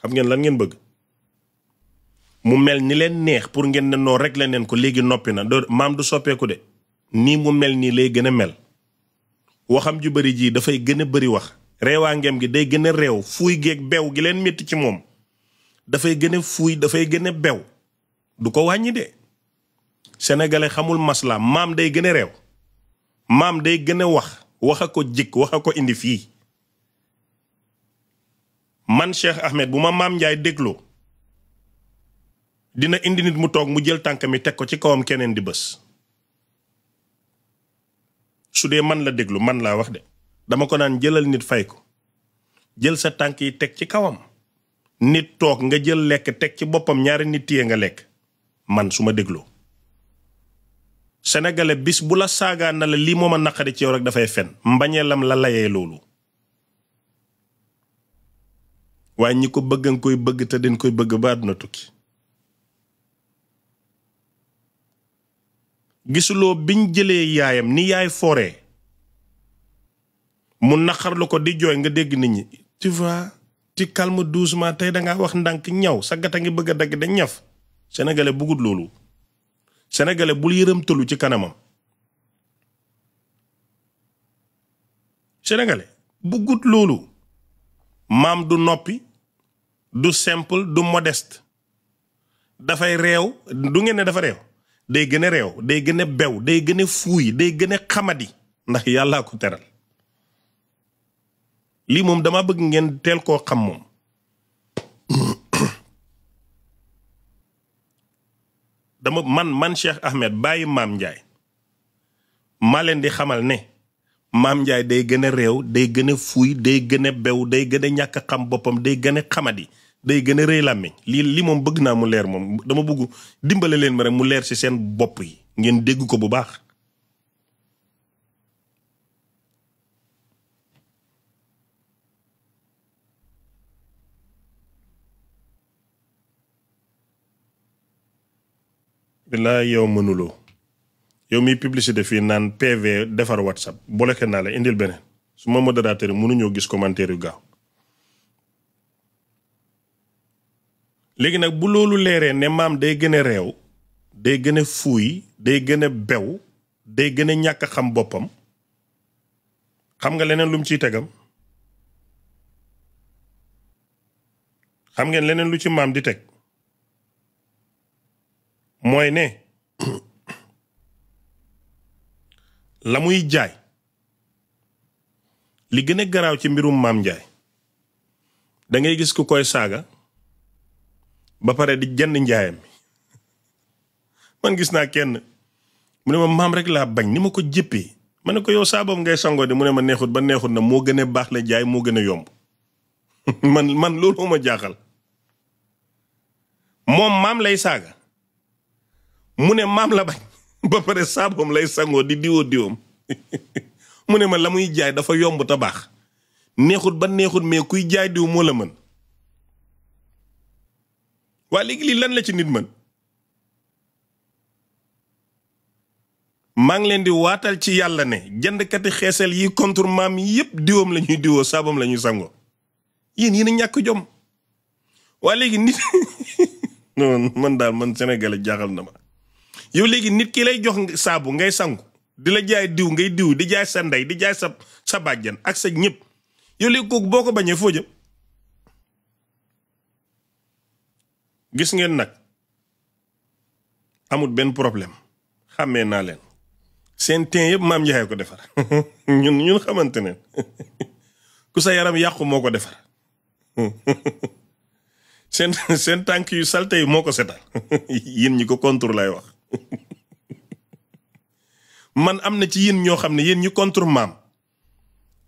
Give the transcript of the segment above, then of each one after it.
xam ngeen lan ngeen bëgg mu mel ni leen neex pour ngeen ne noo rek la neen ko léegi noppi na maam du soppeeku de nii mu mel nii lay gën a mel waxam ju bari ji dafay gën a bari wax reewaa ngem gi day gën a réew fuuy geeg bew gi leen métti ci moom dafay gën a fuuy dafay gën a bew du ko wàññi de sénégalais xamul masla maam day gën a réew maam day gën a wax a ko jikk wax a ko indi fii man Cheikh Ahmed bu ma maam Njaay dégloo dina indi nit mu toog mu jël tànk mi teg ko ci kawam keneen di bës su dee man la déglu man laa wax de dama ko naan jëlal nit fay ko jël sa tànk yi teg ci kawam nit toog nga jël lekk teg ci boppam ñaari nit téye nga lekk man su ma dégloo sénégalais bis bu la saagaa na la lii moom a naqari ci yow rek dafay fen mbañeelam la layee loolu waaye ñi ko bëgg nga koy bëgg te dañ koy bëgg ba àdduna tukki gisuloo biñ jëlee yaayam ni yaay fooree mu naqarlu ko di jooy nga dégg nit ñi tu vois tu calmes doucement tey dangaa wax ndànk ñaw sa gata ngi bëgg a dagg da ñaf sénégalais bëggut loolu sénégalais bul yërëmtalu ci kanamam sénégalais bëggut loolu maam du noppi du simple du modeste dafay réew du ngeen ne dafa réew day gën a réew day gën a bew day gën a fuuy day gën a xamadi ndax yàllaa ko teral lii moom dama bëgg ngeen teel koo xam moom man Cheikh Ahmed bàyyi maam Njaay maa leen di xamal ne maam Njaay day gën a réew day gën a fuuy day gën a bew day gën a ñàkk xam boppam day gën a xamadi day gën a rëy làmmiñ lii moom bëgg naa mu leer moom dama bëgg dimbale leen ma rek mu leer ci seen bopp yi ngeen dégg ko bu baax bilaay yow mënuloo yow miy publicité fii naan PV defar WhatsApp bloqué naa la indil beneen su ma modérateur yi mënuñoo gis commentaire yu gaaw léegi nag bu loolu leeree ne maam day gën a réew day gën a fuuy day gën a bew day gën a ñàkk xam boppam xam nga leneen lu mu ciy tegam xam ngeen leneen lu ci maam di teg mooy ne la muy jaay li gën a garaaw ci mbirum maam Njaay da ngay gis ku koy saaga ba pare di jënd njaayam mi man gis naa kenn mu ne ma maam rek laa bañ ni ma ko jëppee ma ne ko yow saabam ngay sangoo de mu ne ma neexut ba neexut na moo gën a baax la jaay moo gën a yomb man loolu ma jaaxal moom maam lay saaga mu ne maam la bañ ba pare saabam lay sangoo di diwoo diwam mu ne ma la muy jaay dafa yomb te baax neexut ba neexut mais kuy jaay diw moo la mën waa léegi lii lan la ci nit mën maa ngi leen di waatal ci yàlla ne jëndkati xeesal yi contre maam yépp diwam la ñuy diwoo saabam la ñuy sangoo yéen a ñàkk jom waa léegi nit non man daal man sénégalais jaaxal na ma yow léegi nit ki lay jox saabu ngay sangu di la jaay diw ngay diw di jaay sa ndey di jaay sa bàjjan ak sa ñëpp yow léegi kooku boo ko bañee foo jëm gis ngeen nag amul benn problème xàmmee naa leen seen teen yëpp maam Njaay ko defar ñun xamante ne ku sa yaram yàqu moo ko defar seen tànk yu salte yi moo ko setal yéen ñi ko contre lay wax man am na ci yéen ñoo xam ne yéen ñi contre maam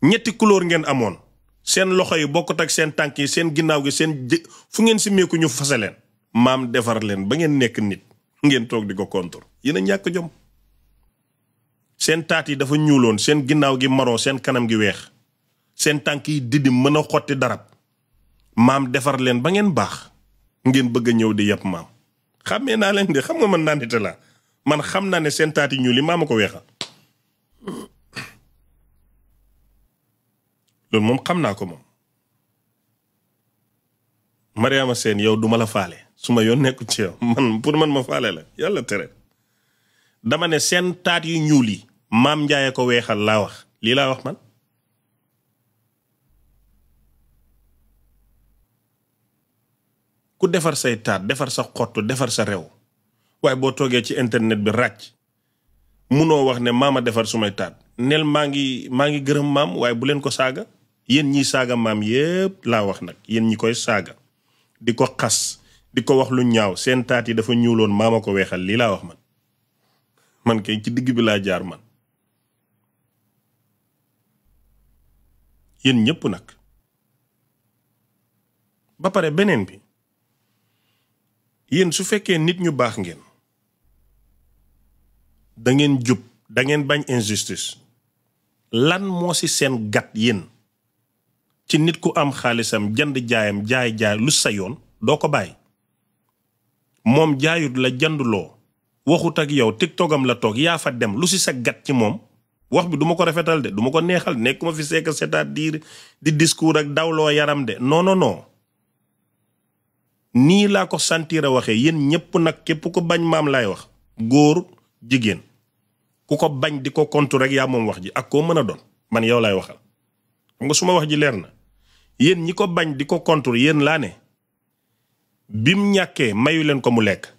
ñetti couleur ngeen amoon seen loxo yi bokkut ak seen tànk yi seen ginnaaw gi seen fu ngeen si meeku ñu fase leen maam defar leen ba ngeen nekk nit ngeen toog di ko contre yéen a ñàkk jom seen taat yi dafa ñuuloon seen ginnaaw gi marron seen kanam gi weex seen tànk yi didi mën a xotti darab maam defar leen ba ngeen baax ngeen bëgg a ñëw di yàpp maam xàmmee naa leen de xam nga man naa nite laa man xam naa ne seen taat yi ñuul yi maama ko weexal loolu moom xam naa ko moom Mariama Sène yow duma la faale su ma yoon nekku ci yow man pour man ma faale la yàlla tere dama ne seen taat yu ñuul yi maam Njaaye ko weexal laa wax lii laa wax man ku defar say taat defar sa xottu defar sa rew waaye boo toogee ci internet bi ràcc munoo wax ne maama defar sumay taat nel maa ngi gërëm maam waaye bu leen ko saaga yéen ñiy saaga maam yépp laa wax nag yéen ñi koy saaga di ko xas di ko wax lu ñaaw seen taat yi dafa ñuuloon maama ko weexal lii laa wax man kay ci digg bi laa jaar man yéen ñépp nag ba pare beneen bi yéen su fekkee nit ñu baax ngeen da ngeen jub da ngeen bañ injustice lan moo ci seen gat yéen ci nit ku am xaalisam jënd jaayam jaay lu sa yoon doo ko bàyyi moom jaayut la jënduloo waxut ak yow tiktokam la toog yaa fa dem lu ci sa gat ci moom wax bi duma ko rafetal de duma ko neexal nekkuma fi seeka c'est-à-dire di discours ak dawloo yaram de non nii laa ko sentir a waxee yéen ñépp nag képp ko bañ maam laay wax góor jigéen ku ko bañ di ko kontu rek yaa moom wax ji ak koo mën a doon man yow laay waxal xam nga su ma wax ji leer na yéen ñi ko bañ di ko kontu yéen laa ne bim ñàkkee mayu leen ko mu lekk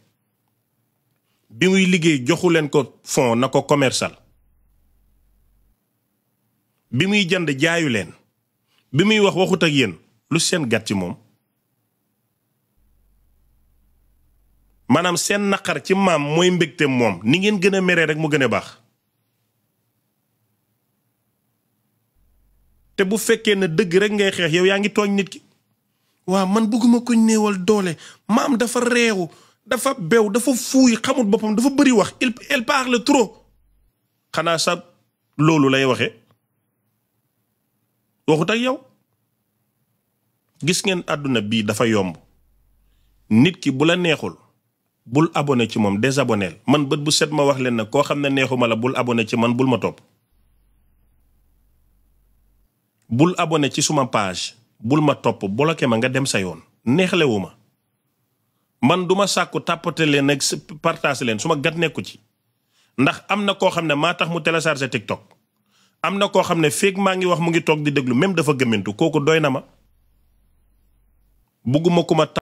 bi muy liggéey joxu leen ko fond na ko commercial bi muy jënd jaayu leen bi muy wax waxut ak yéen lu seen gàtt ci moom maanaam seen naqar ci maam mooy mbégte moom ni ngeen gën a meree rek mu gën a baax te bu fekkee ne dëgg rek ngay xeex yow yaa ngi tooñ nit ki waaw man bëgguma ko néewal doole maam dafa réewu dafa bew dafa fuuy xamut boppam dafa bëri wax elle parle trop xanaa sa loolu lay waxe waxut ak yow gis ngeen àdduna bii dafa yomb nit ki bu la neexul bul abonné ci moom désabonnel man bët bu set ma wax leen nag koo xam ne neexuma la bul abonné ci man bul ma topp bul abonné ci suma page bul ma topp bloqué ma nga dem sa yoon neexlewu ma man duma sàkku tàppate leen ak partage leen suma gat nekku ci ndax am na koo xam ne maa tax mu téléchargé TikTok am na koo xam ne feeg maa ngi wax mu ngi toog di déglu même dafa gëmmentu kooku doy na ma bugguma ku ma